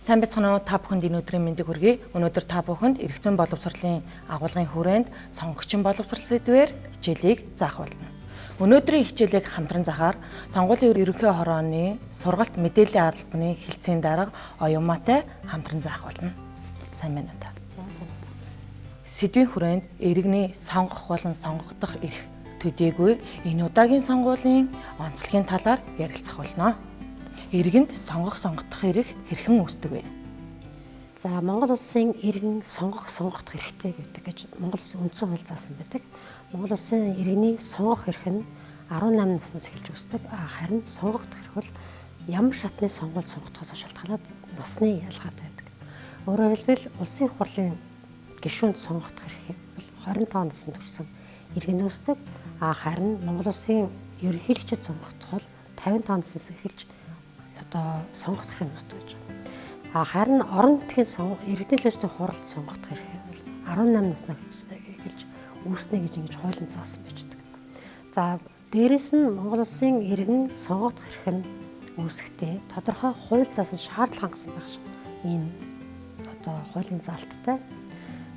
Сайн байцгаана уу, та бүхэнд энэ өдрийн мэндийг хүргэе. Өнөөдөр та бүхэнд эрх зүйн боловсролын агуулгын хүрээнд сонгогчийн боловсрол сэдвээр хичээлийг заах болно. Өнөөдрийн хичээлийг хамтран заахаар сонгуулийн ерөнхий хорооны сургалт мэдээллийн албаны хэлтсийн дарга Оюумаатай хамтран заах болно. Сайн байна уу та? За, сайн байна. Сэдвийн хүрээнд иргэний сонгох болон сонгогдох эрх төдийгүй энэ удаагийн сонгуулийн онцлогийн талаар ярилцах болно. Иргэнд сонгох сонгогдох эрх хэрхэн үүсдэг вэ? За, Монгол улсын иргэн сонгох сонгогдох эрхтэй гэдэг гэж Монгол улсын үндсэн хууль заасан байдаг. Монгол улсын иргэний сонгох эрх нь 18 наснаас эхэлж үүсдэг. Харин сонгогдох эрх бол ямар шатны сонгуул сонгогдохоос шалтгаалаад насны ялгаатай байдаг. Өөрөөр хэлбэл улсын хурлын гишүүнд сонгогдох эрх бол 25 наснд хүрсэн иргэн үүсдэг. Харин Монгол улсын ерөнхийлөгчид сонгогдох бол 55 наснаас эхэлж одоо сонгогдох юм үүсдэг гэж байна. Харин орон нутгийн иргэдийн төлөөчдийн хуралд сонгогдох эрх бол 18 наснаас эхэлж үүснэ гэж ингэж хуулийн заасан байж байдаг. За, дээрэс нь Монгол улсын иргэн сонгогдох эрх нь үүсэхдээ тодорхой хууль заасан шаардлага хангасан байх ийм одоо хуулийн заалттай.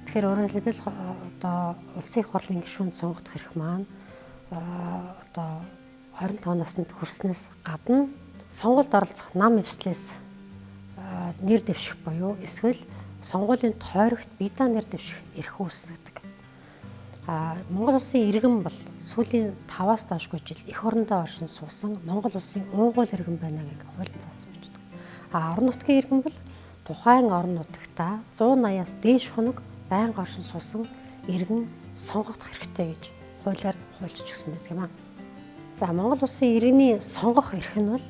Тэгэхээр өөрөөр хэлбэл одоо улсын их хурлын гишүүнд сонгогдох эрх маань одоо 25 наснд хүрснээс гадна сонгуульд оролцох нам эвслээс нэр дэвших буюу эсвэл сонгуулийн тойрогт битаа нэр дэвших эрх үүсгэдэг. Монгол улсын иргэн бол сүүлийн 5-аас доошгүй жил эх орондоо оршин суусан Монгол улсын уугуул иргэн байна гэх хуулийн заасан байж байдаг. Орон нутгийн иргэн бол тухайн орон нутагта 180-аас дээш хоног байнга оршин суусан иргэн сонгогдох хэрэгтэй гэж хуулиар хуульчилж өгсөн байдаг юм аа. За, Монгол улсын иргэний сонгох эрх нь бол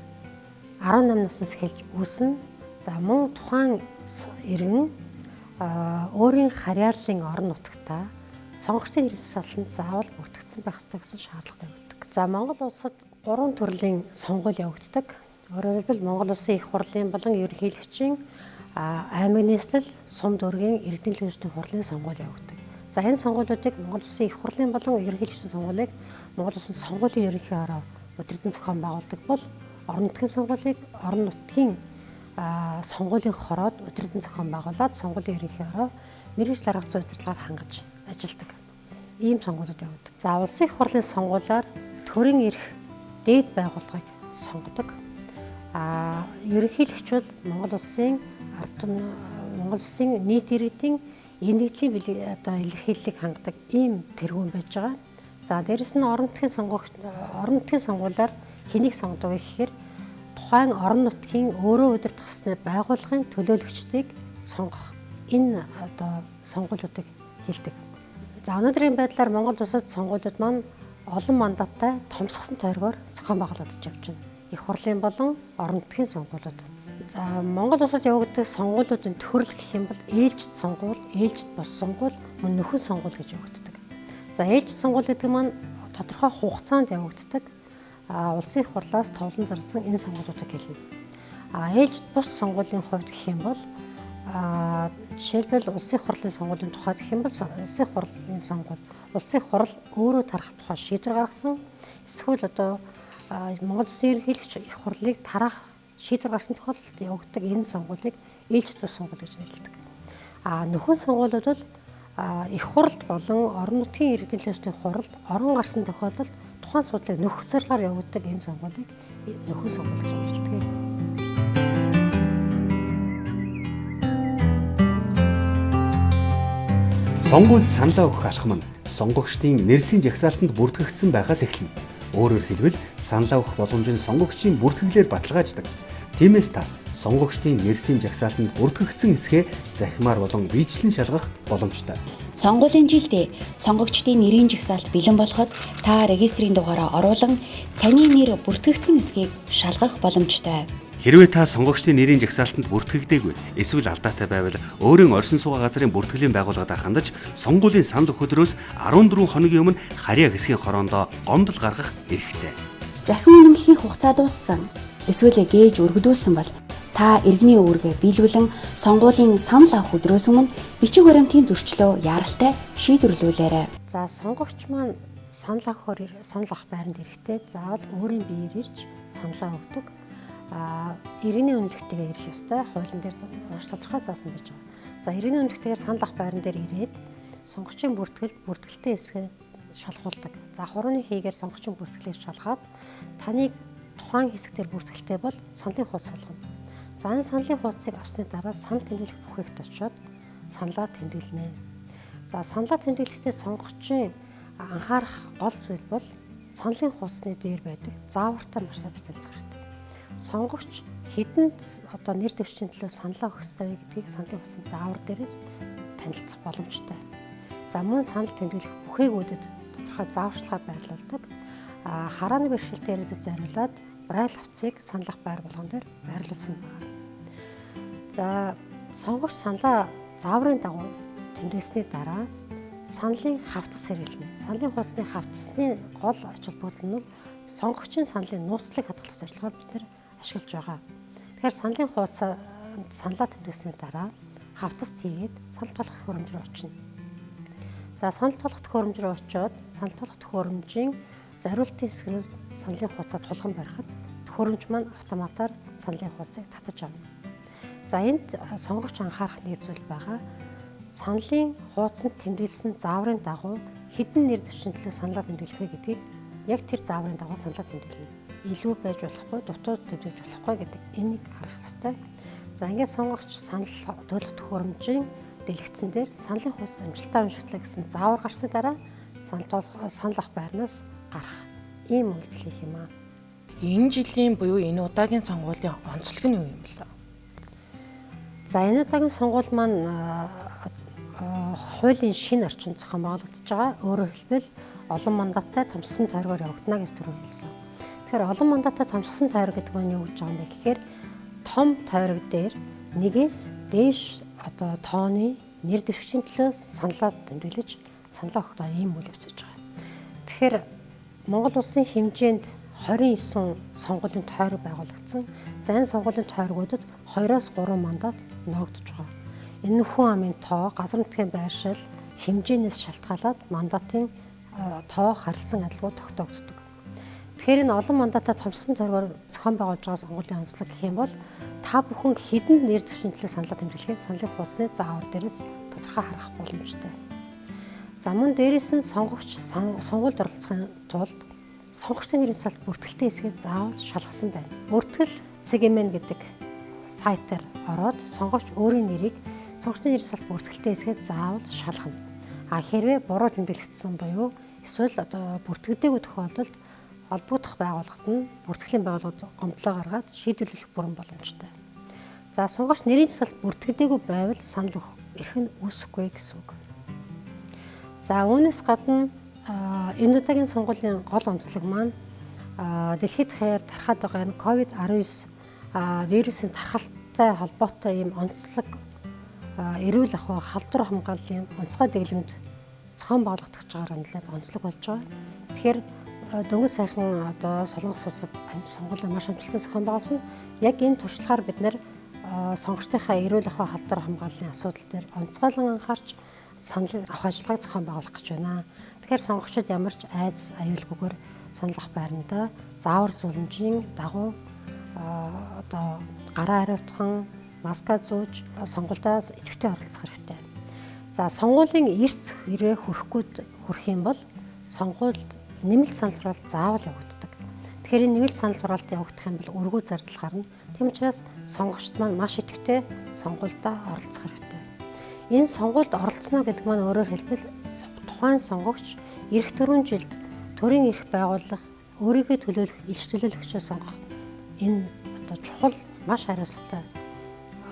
18 наснаас эхэлж үүснэ. За, мөн тухайн иргэн өөрийн харьяаллын орон нутагта сонгогчдын хэрэгсэл саланд заавал бүртгэгдсэн байх ёстой гэсэн шаардлага тавигддаг. За, Монгол улсад 3 төрлийн сонгуул явагддаг. Өөрөөр хэлбэл Монгол улсын их хурлын болон ерөнхийлөгчийн, аймаг нийслэл, сум дүүргийн иргэдийн төлөөчдийн хурлын сонгуул явагддаг. За, энэ сонгуулиудыг Монгол улсын их хурлын болон ерөнхийлөгчийн сонгуулийг Монгол улсын сонгуулийн ерөнхий хороо удирдан зохион байгуулдаг бол орон нутгийн сонгуулийг орон нутгийн сонгуулийн хороод удирдан зохион байгуулад сонгуулийн ерөнхий хороо мэргэжил арга зүйн удирдлагаар хангаж ажилладаг. Ийм сонгуулиуд явагддаг. За, улсын их хурлын сонгуулиар төрийн эрх дээд байгууллагыг сонгодог. Ерөнхийлөгч бол Монгол улсын ард түмэн, Монгол улсын нийт иргэдийн энэгдлийн одоо илэрхийллийг хангадаг ийм тэргүүн байж байгаа. За, дээрэс нь орон нутгийн сонгуулиар хэнийг сонгодог вэ гэхээр тухайн орон нутгийн өөрөө удирдах ёсны байгууллагын төлөөлөгчдийг сонгох энэ одоо сонгуулиудыг хэлдэг. За, өнөөдрийн байдлаар Монгол улсад сонгуулиуд маань олон мандаттай томсгосон тойргоор зохион байгуулагдаж явж байна. Их хурлын болон орон нутгийн сонгуулиуд. За, Монгол улсад явагддаг сонгуулиудын төрөл гэх юм бол ээлжит сонгуул, ээлжит бус сонгуул, мөн нөхөн сонгуул гэж явагддаг. За, ээлжит сонгуул гэдэг маань тодорхой хугацаанд явагддаг. Улсын их хурлаас товлон зарласан энэ сонгуулиудыг хэлнэ. Ээлжит бус сонгуулийн хувьд гэх юм бол жишээлбэл улсын их хурлын сонгуулийн тухайд гэх юм бол улсын их хурлын сонгуул, улсын их хурал өөрөө тарах тухай шийдвэр гаргасан. Эсвэл одоо Монгол улсын ерөнхийлөгч их хурлыг тараах шийдвэр гарсан тохиолдолд явагддаг энэ сонгуулийг ээлжит бус сонгуул гэж нэрлэдэг. Нөхөн сонгуулиуд бол их хуралд болон орон нутгийн иргэдийн төлөөчдийн хуралд орон гарсан тохиолдолд тухайн судлалыг нөхөх зорилгоор явагддаг энэ сонгуулийг нөхөн сонгуул гэж нэрлэдэг. Сонгуульд саналаа өгөх алхам нь сонгогчдын нэрсийн жагсаалтанд бүртгэгдсэн байхаас эхэлнэ. Өөрөөр хэлбэл саналаа өгөх боломж нь сонгогчдын бүртгэлээр баталгааждаг. Тиймээс та сонгогчдын нэрсийн жагсаалтанд бүртгэгдсэн эсхээ захимаар болон биечлэн шалгах боломжтой. Сонгуулийн жилдээ сонгогчдын нэрийн жагсаалт бэлэн болоход та регистрийн дугаараа оруулан таны нэр бүртгэгдсэн эсхийг шалгах боломжтой. Хэрвээ та сонгогчдын нэрийн жагсаалтанд бүртгэгдээгүй эсвэл алдаатай байвал өөрийн оршин суугаа газрын бүртгэлийн байгууллагад хандаж сонгуулийн санал өгөх өдрөөс 14 хоногийн өмнө харьяа хэсгийн хороондоо гомдол гаргах эрхтэй. Захин үнэмлэхийн хугацаа дууссан эсвэл гээж өргөдүүлсэн бол та иргэний үүргээ биелүүлэн сонгуулийн санал авах өдрөөс өмнө бичиг баримтын зөрчлөө яаралтай шийдвэрлүүлээрэй. За, сонгогч маань санал авах байранд ирэхдээ заавал өөрийн биеэр ирж саналаа өгдөг. Иргэний үнэлгэтэйгээ ирэх ёстой. Хуулийн дээр маш тодорхой заасан байж байгаа. За, иргэний үнэлгэтэйгээр санал авах байран дээр ирээд сонгогчийн бүртгэлд бүртгэлтэй хэсгээ шалгуулдаг. За, хурууны хийгээр сонгогчийн бүртгэлийг шалгаад таныг тухайн хэсэг дээр бүртгэлтэй бол саналын хуудас олгоно. За, энэ саналын хуудсыг авсны дараа санал тэмдэглэх бүхэгт очиод саналаа тэмдэглэнэ. За, саналаа тэмдэглэхдээ сонгогчийн анхаарах гол зүйл бол саналын хуудасны дээр байдаг заавартай маш сайн танилцах хэрэгтэй. Сонгогч хэдэн одоо нэр дэвшлийн төлөө саналаа өгөх ёстой вэ гэдгийг саналын хуудасны заавар дээрээс танилцах боломжтой. За, мөн санал тэмдэглэх бүхээгүүдэд тодорхой зааварчилгаа байрлуулдаг. Харааны бэрхшээлтэй иргэдэд зориулаад Брайль хавцыг саналах байр болгон дээр байрлуулсан байна. За, сонгогч саналаа зааврын дагуу тэмдэглэсний дараа саналын хавтас хэрэглэнэ. Саналын хуудасны хавтасны гол ач холбогдол нь сонгогчийн саналын нууцлыг хадгалах зорилгоор бид нар ашиглаж байгаа. Тэгэхээр саналын хуудасаа саналаа тэмдэглэсний дараа хавтаст хийгээд санал тулах төхөөрөмж рүү очино. За, санал тулах төхөөрөмж рүү очиод санал тулах төхөөрөмжийн зориултын хэсэг нь саналын хуудасаа тулган барихад төхөөрөмж маань автоматар саналын хуудсыг татаж авна. За, энд сонгогч анхаарах нэг зүйл байгаа. Саналын хуудсанд тэмдэглэсэн зааврын дагуу хэдэн нэр дэвшин төлөө саналаа тэмдэглэх вэ гэдгийг яг тэр зааврын дагуу саналаа тэмдэглэнэ. Илүү байж болохгүй, дутуу тэмдэглэж болохгүй гэдэг энийг харах ёстой. За, ингээд сонгогч санал төлөх төхөөрөмжийн дэлгэцэн дээр саналын хуудас амжилттай уншигдлаа гэсэн заавар гарсны дараа санал авах байрнаас гарах ийм үйлдэл хийх юм аа. Энэ жилийн буюу энэ удаагийн сонгуулийн онцлог нь юу юм бэ? За, энэ удаагийн сонгуул маань хуулийн шинэ орчин зохион байгуулагдаж байгаа. Өөрөөр хэлбэл олон мандаттай томссон тойргоор явагдана гэж түрүү хэлсэн. Тэгэхээр олон мандаттай томссон тойрог гэдэг нь юу гэж байгаа юм бэ гэхээр том тойрог дээр нэгээс дээш одоо тооны нэр дэвшигчийн төлөө саналаа тэмдэглэж саналаа өгөх ийм үйл явц хийж байгаа. Тэгэхээр Монгол улсын хэмжээнд 29 сонгуулийн тойрог байгуулагдсан. За, энэ сонгуулийн тойргуудад 2-оос 3 мандат ноогдож байгаа. Энэ хүн амын тоо, газар нутгийн байршил, хэмжээнээс шалтгаалаад мандатын тоо харилцан адилгүй тогтоогддог. Тэгэхээр энэ олон мандатаа томсгосон тойргоор зохион байгуулж байгаа сонгуулийн онцлог гэх юм бол та бүхэн хэдэн нэр дэвшин төлөө саналаа тэмдэглэхийг саналын хуудасны заавар дээрээс тодорхой харах боломжтой. За, мөн дээрээс нь сонгогч сонгуульд оролцохын тулд сонгогчдын нэрийн салт бүртгэлтэй хэсгийг заавал шалгасан байна. Бүртгэл CGMN гэдэг сайтаар ороод сонгогч өөрийн нэрийг сонгогчдын нэрийн салт бүртгэлтэй хэсгийг заавал шалгана. А хэрвээ буруу тэмдэглэгдсэн буюу эсвэл одоо бүртгэдэггүй тохиолдолд холбогдох байгууллагад нь бүртгэлийн байгууллагад гомдлоо гаргаад шийдвэрлэх бүрэн боломжтой. За, сонгогч нэрийн салт бүртгэдэггүй байвал санал өгөх эрх нь үүсэхгүй гэсэн үг. За, үүнээс гадна энэ удаагийн сонгуулийн гол онцлог маань дэлхийд хаяар тархаад байгаа энэ COVID-19 вирусын тархалтай холбоотой ийм онцлог эрүүл ахуй халдвар хамгааллын онцгой дэглэмд зохион байгуулагдах гэж байгаагаар нэлээд онцлог болж байгаа. Тэгэхээр дөнгөж сайхан одоо Солонгос улсад сонгуулийн маш амжилттай зохион байгуулсан. Яг энэ туршлагаар бид нэр сонгогчдынхаа эрүүл ахуй халдвар хамгааллын асуудал дээр онцгойлон анхаарч санал авах ажиллагааг зохион байгуулах гэж байна. Тэгэхээр сонгогчид ямар ч айдас аюулгүйгээр санал авах байранда заавар зулмжийн дагуу одоо гараа хариуцхан маска зүүж сонгуульдаа идэвхтэй оролцох хэрэгтэй. За, сонгуулийн эрт хэрвээ хүрэхгүй хүрэх юм бол сонгуульд нэмэлт санал хураалт заавал явагддаг. Тэгэхээр энэ нэмэлт санал хураалт явагдах юм бол өргөө зардал гарна. Тийм учраас сонгогчд маань маш идэвхтэй сонгуульдаа оролцох хэрэгтэй. Энэ сонгуульд оролцоно гэдэг маань өөрөөр хэлбэл тухайн сонгогч эх 4 жилд төрийн эрх байгууллага өөрийгөө төлөөлөх иш төлөөлөгчөө сонгох энэ одоо чухал маш хариуцлагатай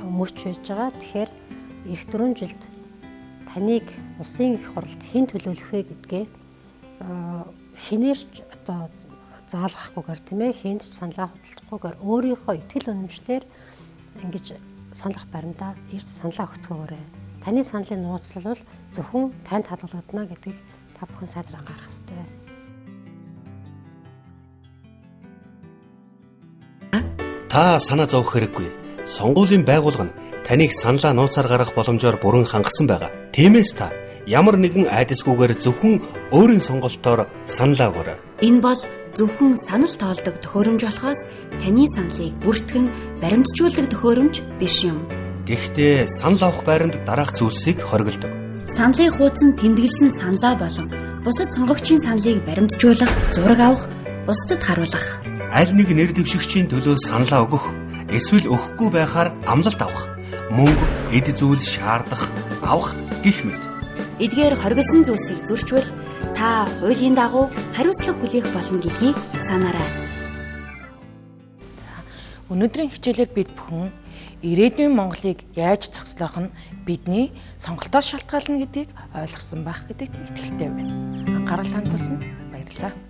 мөч байж байгаа. Тэгэхээр эх 4 жилд таныг улсын их хурлд хэн төлөөлөх вэ гэдгээ хинээрч одоо заалгахгүйгээр, тийм ээ, хэнд ч саналаа худалдахгүйгээр өөрийнхөө итгэл үнэмшлэр ингэж саналах баримдаа ирж саналаа өгцгөөрэй. Таны саналын нууцлал бол зөвхөн танд хадгалагдана гэдгийг та бүхэн сайдар анхаарах ёстой. Та санаа зовох хэрэггүй. Сонгуулийн байгууллага нь таныг саналаа нууцаар гаргах боломжоор бүрэн хангасан байгаа. Тиймээс та ямар нэгэн айдасгүйгээр зөвхөн өөрийн сонголтоор саналаа өгөөрэй. Энэ бол зөвхөн санал тоолдог төхөөрөмж болохоос таны саналыг бүртгэн баримтжуулдаг төхөөрөмж биш юм. Гэхдээ санал авах байранд дараах зүйлсийг хориглодог. Саналын хуудсанд тэмдэглэсэн саналаа болон бусад сонгогчийн саналыг баримтжуулах, зураг авах, бусдад харуулах. Аль нэг нэр дэвшигчийн төлөө саналаа өгөх, эсвэл өгөхгүй байхаар амлалт авах, мөнгө, эд зүйл шаардах, авах гэх мэт. Эдгээр хориглосон зүйлсийг зөрчвөл та хуулийн дагуу хариуцлага хүлээх болно гэдгийг санаарай. Өнөөдрийн хичээлээр бид бүхэн ирээдүйн Монголыг яаж зохицлоох нь бидний сонголтоос шалтгаална гэдгийг ойлгосон байх гэдэгт итгэлтэй байна. Анхаарал хандуулсанд баярлалаа.